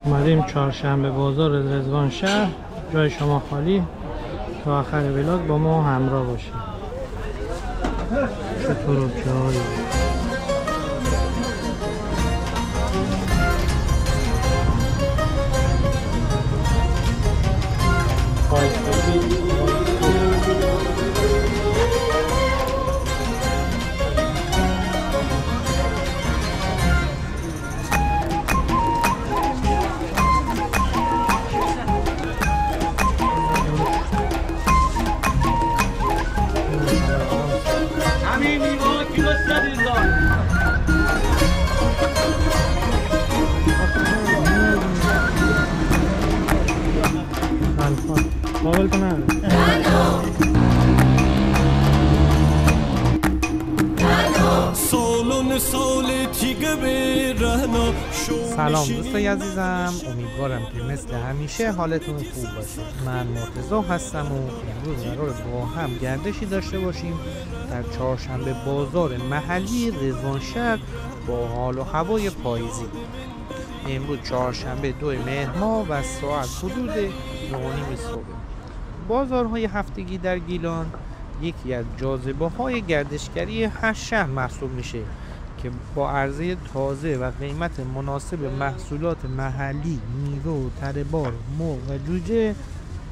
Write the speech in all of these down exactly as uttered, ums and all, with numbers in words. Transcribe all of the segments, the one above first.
اومدیم چهارشنبه بازار رضوانشهر، جای شما خالی. تا آخر ولاگ با ما همراه باشید. چطور جایی؟ سلام دوستای عزیزم، امیدوارم که مثل همیشه حالتون خوب باشه. من مرتضی هستم و امروز قرار با هم گردشی داشته باشیم در چهارشنبه بازار محلی رضوانشهر با حال و هوای پاییزی. امروز چهارشنبه دو مهر ماه و ساعت حدود نه و نیم صبح. بازارهای هفتگی در گیلان یکی از جاذبه‌های گردشگری هر شهر محسوب می‌شه که با عرضهٔ تازه و قیمت مناسب محصولات محلی، میوه و تره‌بار، مرغ و جوجه،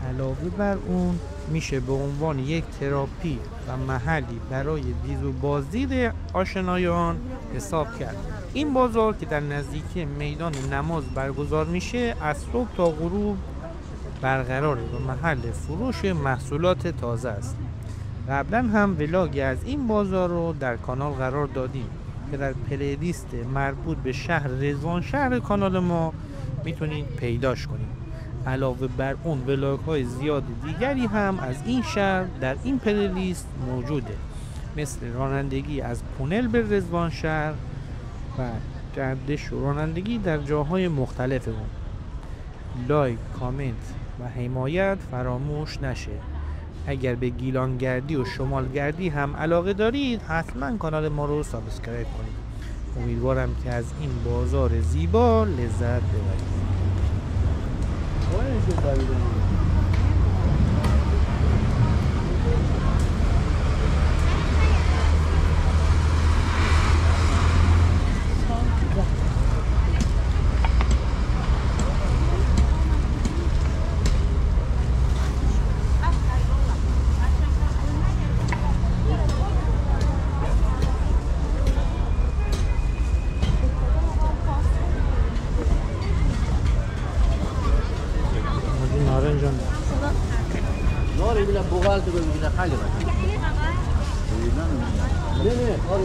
علاوه بر اون می‌شه به عنوان یک تراپی و محلی برای دید و بازدید آشنایان حساب کرد. این بازار که در نزدیکی میدان نماز برگزار می‌شه، از صبح تا غروب برقراره و محل فروش محصولات تازه است. قبلاً هم ولاگی از این بازار رو در کانال قرار دادیم که در پلیلیست مربوط به شهر رضوانشهر کانال ما می‌تونید پیداش کنید. علاوه بر اون ولاگ‌های زیاد دیگری هم از این شهر در این پلیلیست موجوده، مثل رانندگی از پونل به رضوانشهر و گردش و رانندگی در جاهای مختلف اون. لایک، کامنت و حمایت فراموش نشه. اگر به گیلانگردی و شمالگردی هم علاقه دارید، حتماً کانال ما رو سابسکرایب کنید. امیدوارم که از این بازار زیبا لذت ببرید. حاجی نارنج هم. نارنج بلا بغل تو بگو، بلا خیلی قشنگه. نه، نه، آره.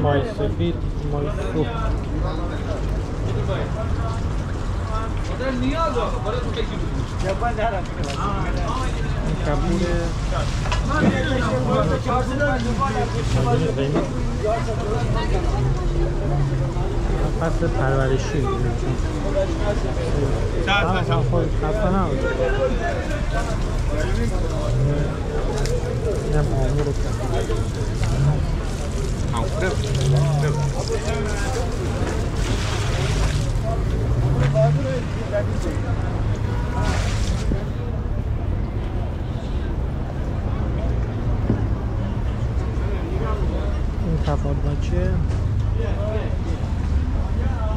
مای سفید، مای سرخ. کپور. قیمت. فصل پرورشی. خسته نباشید. اینم آمور رو کردیم. کاربچه.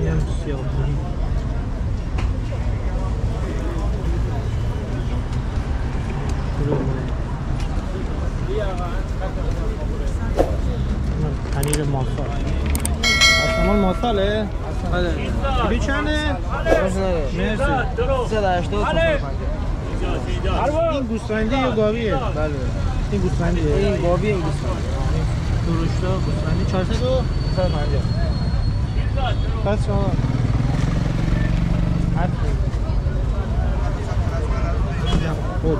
اینم سیاه. اینم پنیر ماسال. آسمان ماساله؟ بله. کیلو چنده؟ مرسی. سیصد و هشتاد و پنجاه. این گوسفندی یا گاویه؟ بله. این گوسفندیه؟ این گاویه، این گوسفندی. درشتا گوسفندی چهارصد و؟ سیصد و پنجاه. پس شما. هر خوب.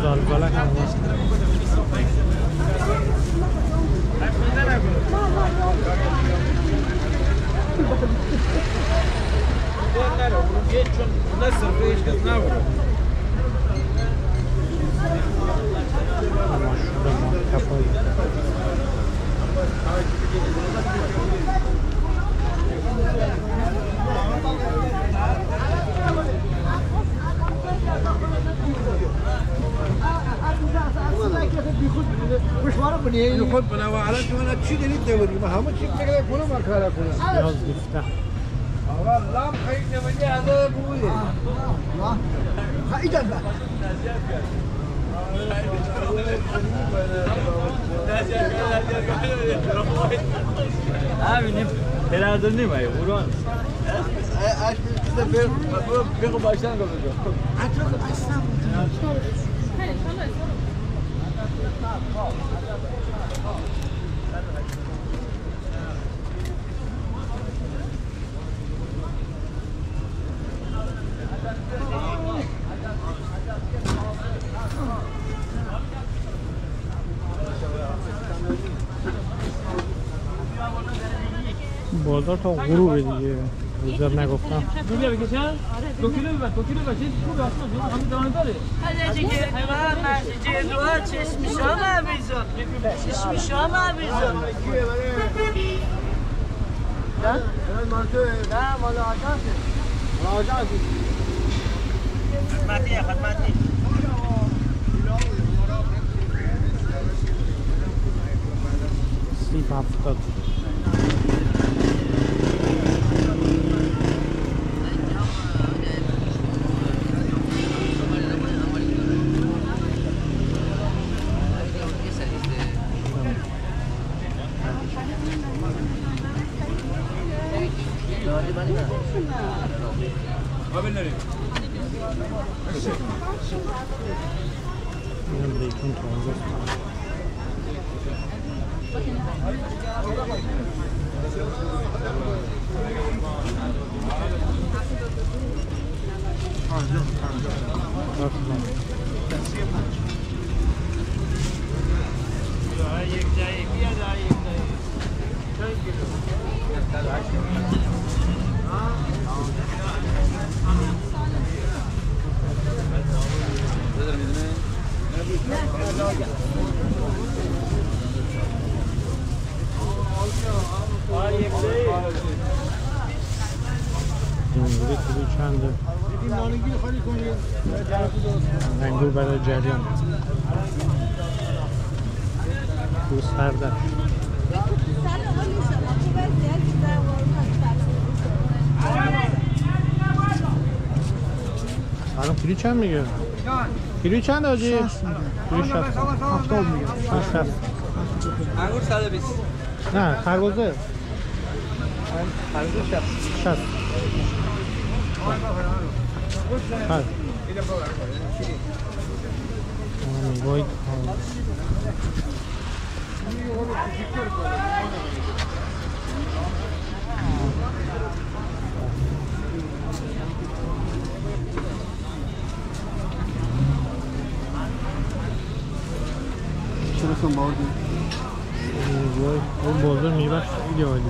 زلزله هم هست. بیخود بنه و الان شما چی دارید نمی‌دونم، همه چی فکر کنم و کار کنم. سیاه گفته. آقا لام خیلی نمی‌دی، از بویه. خیلی داره. همینیم. پدر دو نیمه، قرآن. بگو باشتن کنم. بازار تا غروب دیگه. زیاد نگفتم. دو کیلو بگیر، دو کیلو بگیر. دو کیلو بگیر، چیز خوبه اصلاً، همین دانه داره. حاجی جیگر، من حاجی جیگر، دعا چشم شام عزیزان. چشم شام عزیزان. نه؟ نه، مال تو. نه، مال آژانسه. مال آژانسه. خدمتی، خدمتی. سی هفتاد. اینم زیتون تازه. انگور کیلو چنده؟ انگور برای جریان. گوسفنده. الان کیلو چند میگه؟ کیلو چند حاجی؟ شصت میگه. کیلو شصت. هفتاد میگه. شصت. انگور صد و بیست. نه، خربزه. خربزه شصت. شصت. شصت. آه، وای. چرا سن باوردی؟ وای، اون بازار میوه خیلی عالی.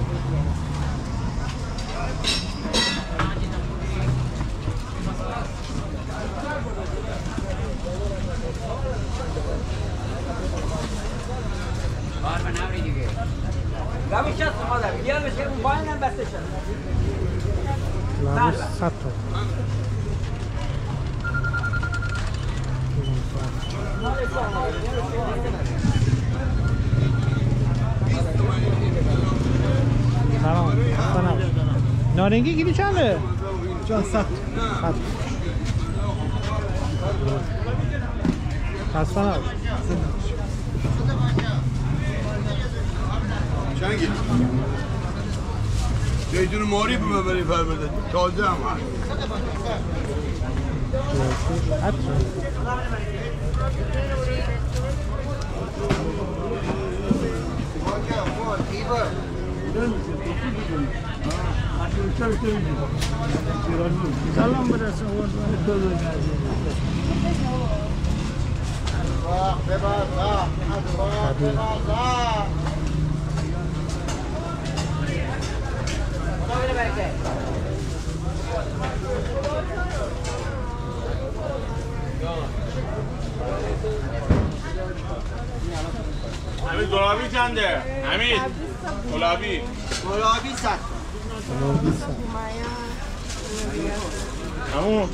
لباس صد تومن. سلام. سلام. نارنگی کیلو چنده؟ جان، صد. صد. خسته نباشی. چنگی؟ زیتون ماری ببری فرمده. تازه هم هست. سلام برسه. حمید، گلابی چنده؟ حمید، گلابی. گلابی صد. گلابی صد. عمو.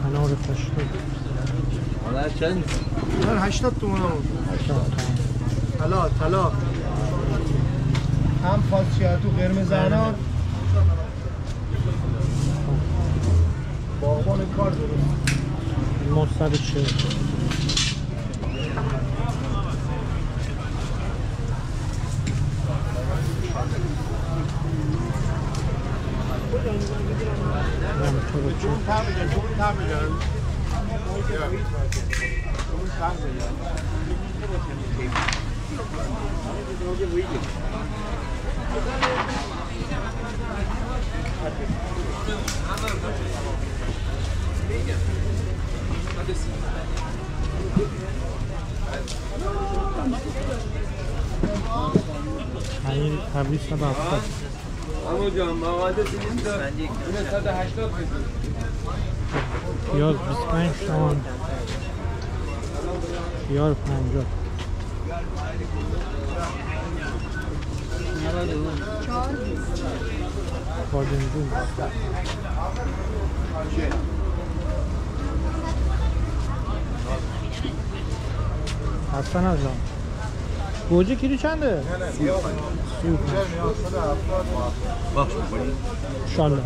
انار پشتو. انار چند؟ انار هشتاد تومن آقا. هشتاد تومن. طلا، طلا. هم فارسیاتو، قرمز انار. باغبان کار درست. نهصد و چهل. پنیر تبریز صد و هفتاد. عمو جان، مغازه دویست، اینه صد و هشتاد بدی. پیاز بیست و پنج تومن. خیار پنجاه. بادمجون. حسن جان. گوجه کیلو چنده؟ سی و پنج. سی و پنج. بخش می‌کنی؟ انشالله.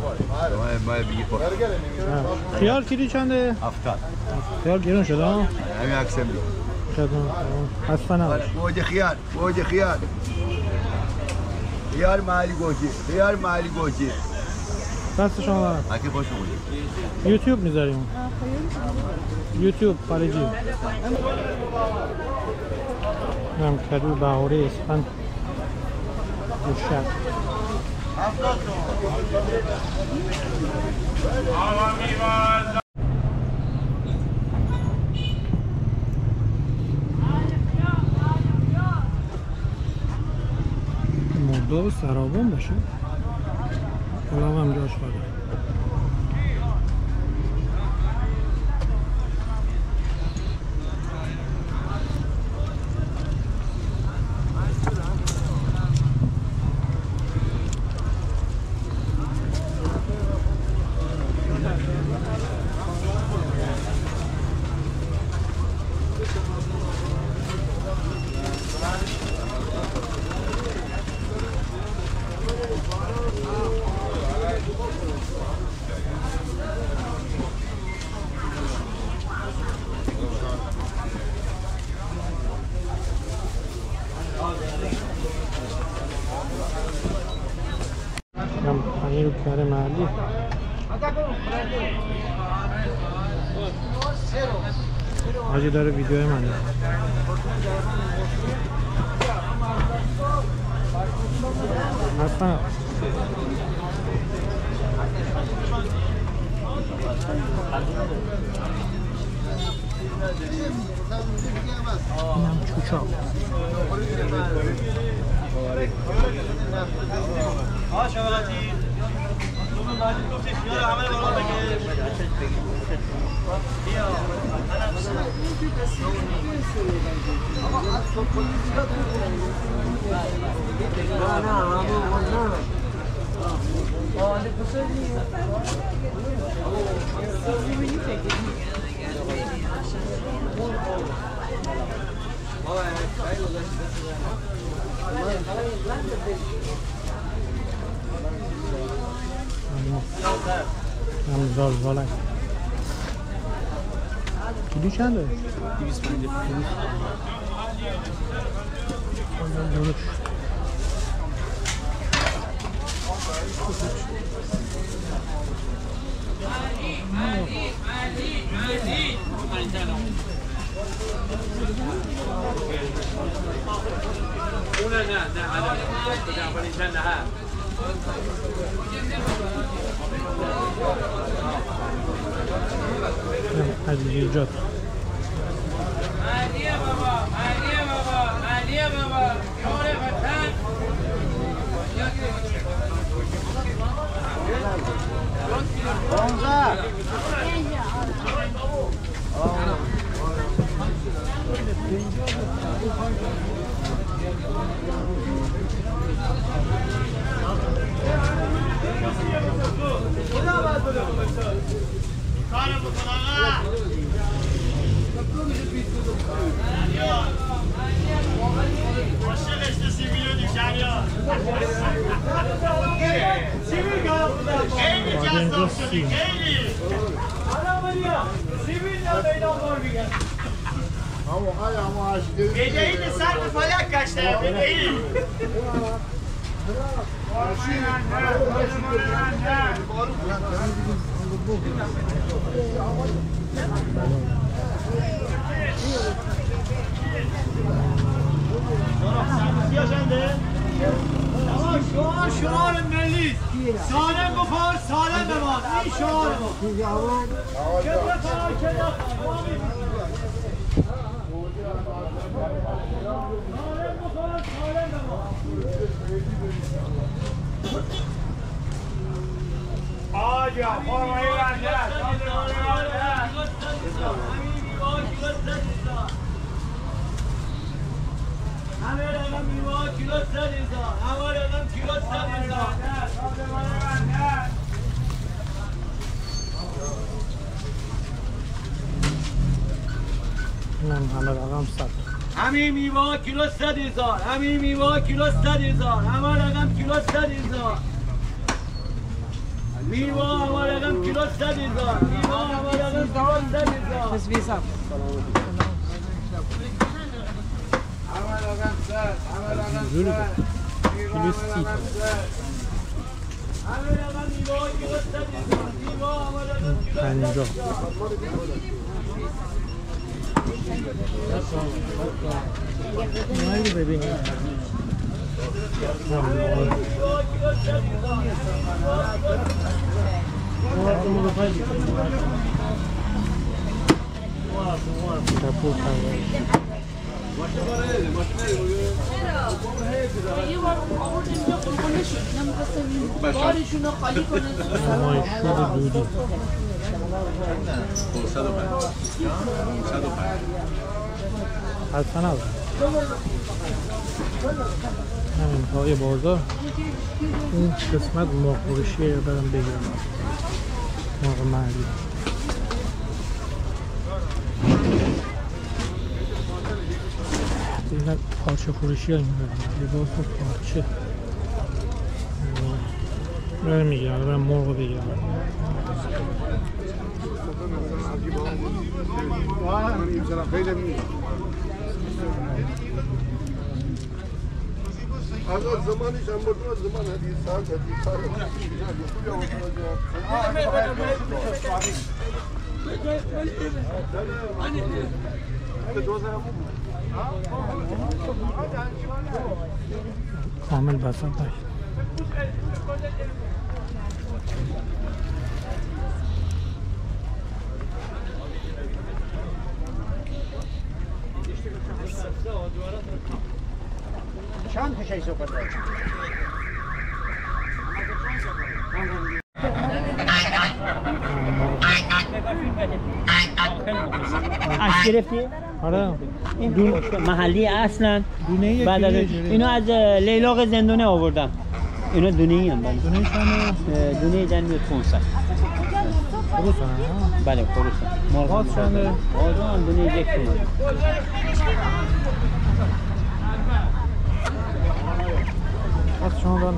مایه، مایه بگی پا. ها. خیار کیلو چنده؟ هفتاد. خیار گرون شده، ها؟ همین عکس هم بگی. شده، ها. خسته نباش. گوجه خیار، گوجه خیار. خیار محلی گوجه، خیار محلی گوجه. دست شما درد. اکی خوش بودی. یوتیوب می‌ذاریم. یوتیوب خارجی. هم کدو، بهاری، اسفند، گوشک. مرداب سرابان باشه. حالا هم جاش خالی. هم پنیر و کره محلی. حاجی داره ویدیو منه. اینم چوچا. هم زلزله. کیلو چنده؟ دویست پنجاه. درشت. حاجی جات. بدهی ده سر به فلک کشته، بدهی. شعار، شعار ملی. سالم بخور، سالم بمان. این شعار ما. اینم همه رقم صد. همه میوه کیلو صد هزار، همه میوه کیلو صد هزار، همه رقم کیلو صد هزار. میوه همه رقم کیلو صد هزار، میوه همه رقم کیلو صد هزار. بس بیسم. همه رقم صد، همه رقم صد. کیلو سی. پنجاه. اینو ببینید. چرا؟ یه بار آوردیم اینجا قربانی شد. نمی‌خواستم این بارشون رو خالی کنن. ماشور دودی. پانصد و پنج. پانصد و پنج. خسته نباش. همین پای بازار. این قسمت مرغ فروشیه، برم بگیرم. مرغ محلی. اینجا پارچه فروشی ها، اینجا لباس و پارچه. برم می‌گیرم، برم مرغ بگیرم. از زمانش هم مردم، از زمان حدیث، ساعت حدیث، ساعت حدیث. کامل بساط داشت. چند کشه صحبت داره؟ عکس گرفتی؟ آره. این دون- محلی اصلاً. دونه یه بعد از کیلویه جوری. اینو از، اه، لیلاق زندونه آوردم. اینو دونه‌ای هم، بله. دونه‌ای چنده؟ اه، دونه‌ای دنی پونصد. خروس هم، ها؟ بله، خروس هم. مرغ هم باز چنده؟ باز هم دونه‌ای یک تومن. باز چنده؟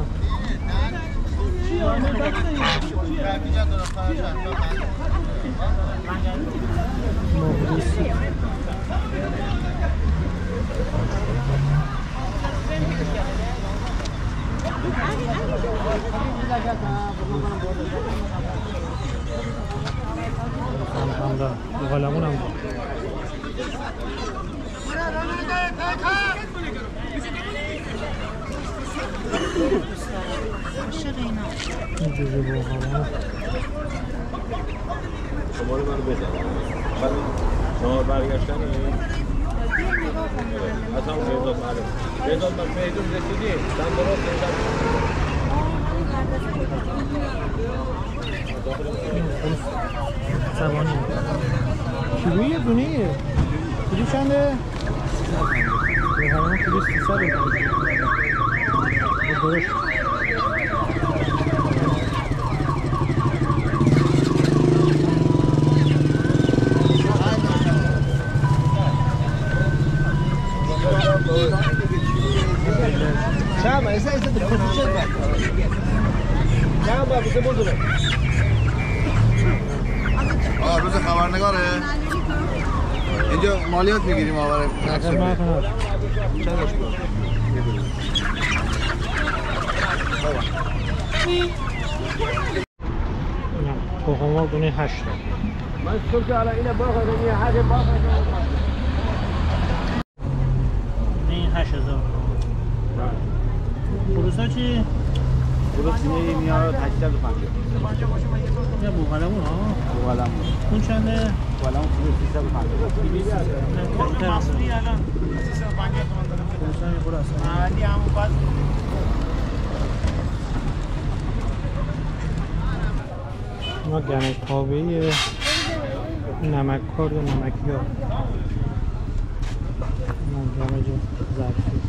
هم دا، بوغلمون هم دا. عاشق اینا. این جوجه بوغلمون. شماره منو بزن. شما برگشتنی؟ از همون بهزاد معلم. بهزاد من میدون رسیدی. سمت راست بهزاد. سوانی. کیلویی دونه‌ایه؟ کیلو چنده؟ بوغلمون کیلو سیصد. درشت. آقا، روز خبرنگاره. اینجا مالیات می‌گیریم، آقا، برای عکس. نه، تخم‌مرغ دونه هشت. من صبح که الان اینه باقی، اینه هشت باقی. این هشت هزار. خروسا چی؟ خروس میاد هشتصد و پنجاه. یا بوغلمون، ها؟ بوغلمون. اون چنده؟ بوغلمون خروس سیصد و پنجاه. نه، کمتر است. خروسا می‌خوره اصلاً. ما گنک تابه‌ای نمک‌خوار یا نمکیار. من گنج ظرفی.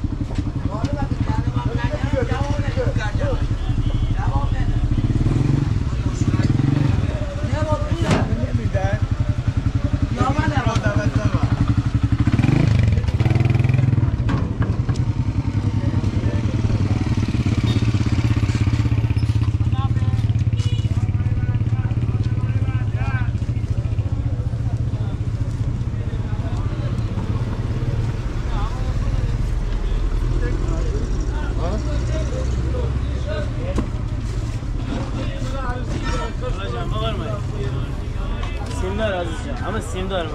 سیم دار عزیز جان، همه سیم دار.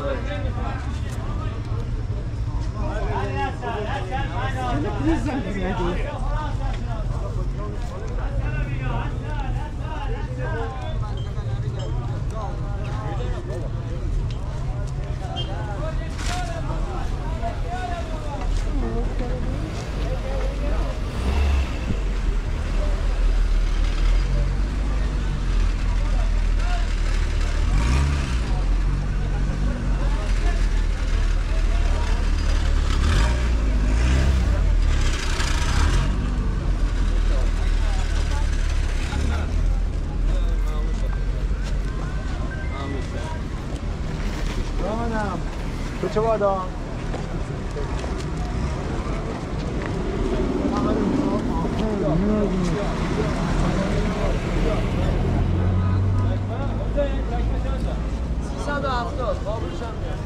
تو چه بادا؟ سیصد و هفتاد، قابلش هم می‌شه.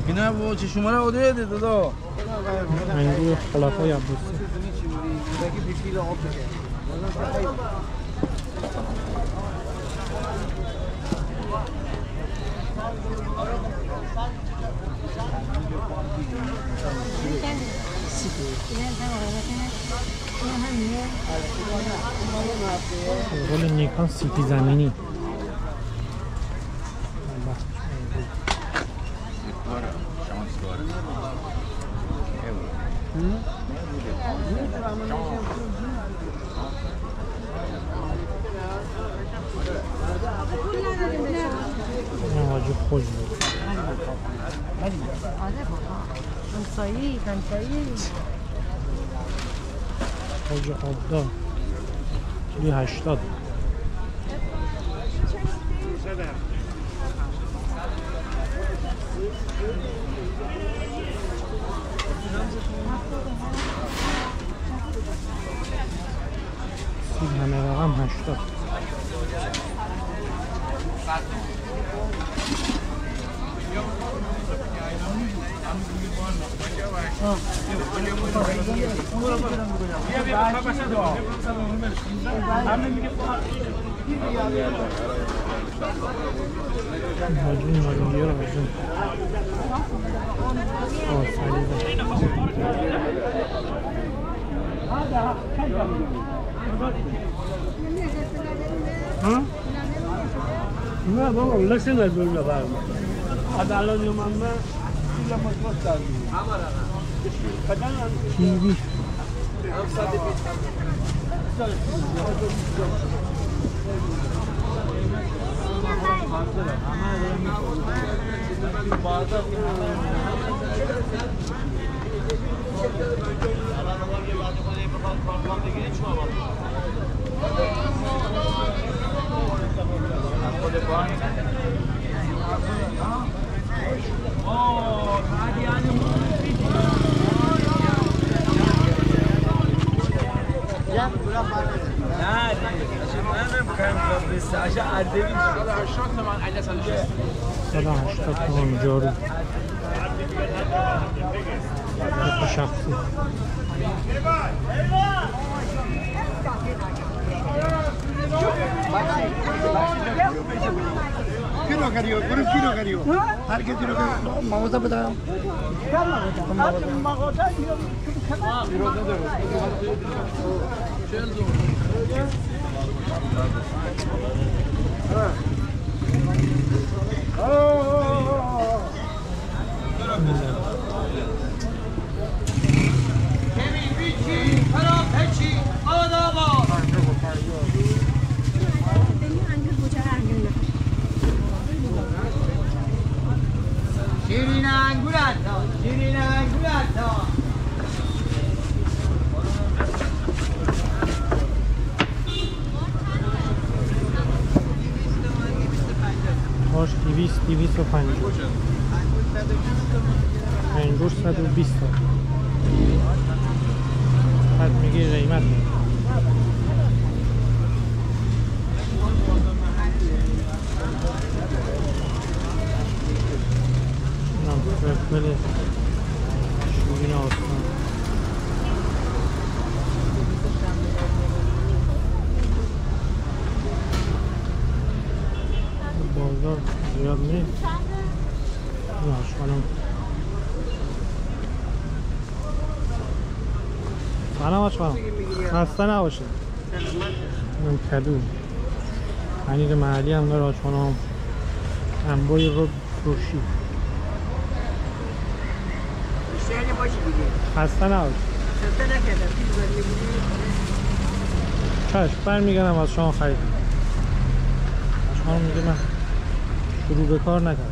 اینا با چه شماره اوده ده دادا؟ انگور خلافای عباسی. غول نیکان سیتی زمینی. نه، حاجی خوش بود. آره بابا. همسایه‌ای، همسایه‌ای. حاجی آبدار. کیلو هشتاد. سیب همه رقم هشتاد. ها؟ نه بابا، لسه نزول نبر. از الان یوم من، ایلا مطلق دارم. کیوی. صد و هشتاد تومن جارو. شخصی. پیرو کریو، برو پیرو کریو. هر کسی رو که مغازه بدم. شیرین انگور عطا، شیرین انگور عطا. آش دویست، دویست و پنجاه. انگور صد و بیست تومن. بعد میگه قیمت. اینم فلفل شیرین آسمان. بازار زیاد نیست. نه، خانم. سلام آقا خانم. خسته نباشید. این کدو. پنیر محلی هم داره آقا خانم. انبوی رو ترشی. خسته نباشید. چشم، برمی‌گردم از شما خرید. آقا خانم میگه من شروع به کار نکردم.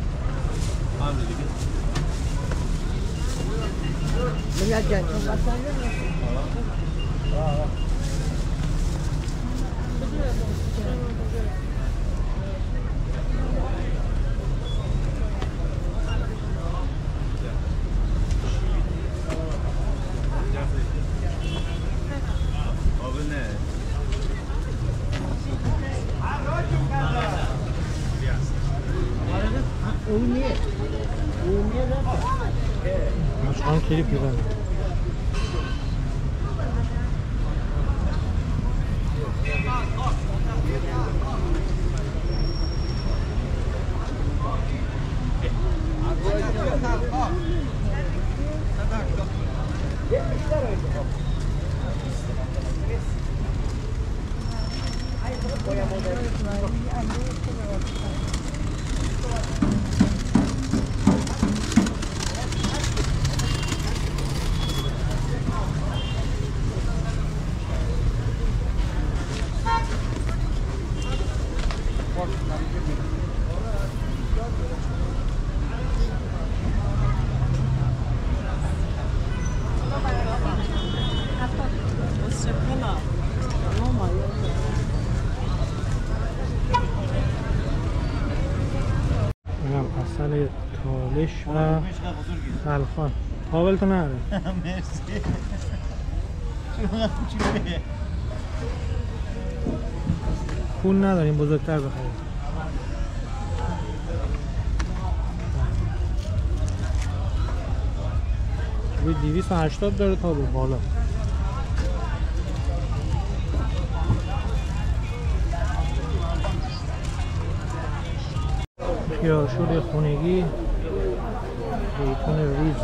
آقا خانم کلیپ می‌زنه. اینم عسل تالش و خلخال. قابل تو نره. مرسی. چقدر کوچیکه. پول نداریم بزرگتر بخریم. روی دویست و هشتاد داره تا به بالا. خیارشور خونگی، زیتون ریز،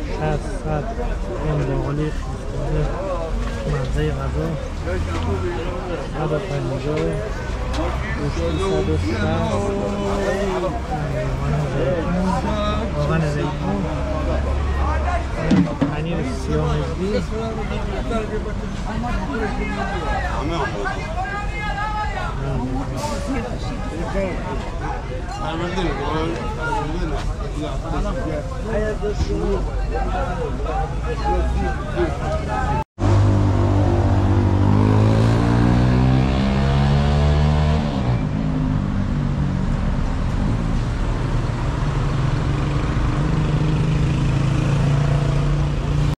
شصت، صد گرم باقالی، مزهٔ غذا، صد و پنجاه، گوشتی صد و شصت، روغن زیتون، روغن زیتون، پنیر سیاه مزدی.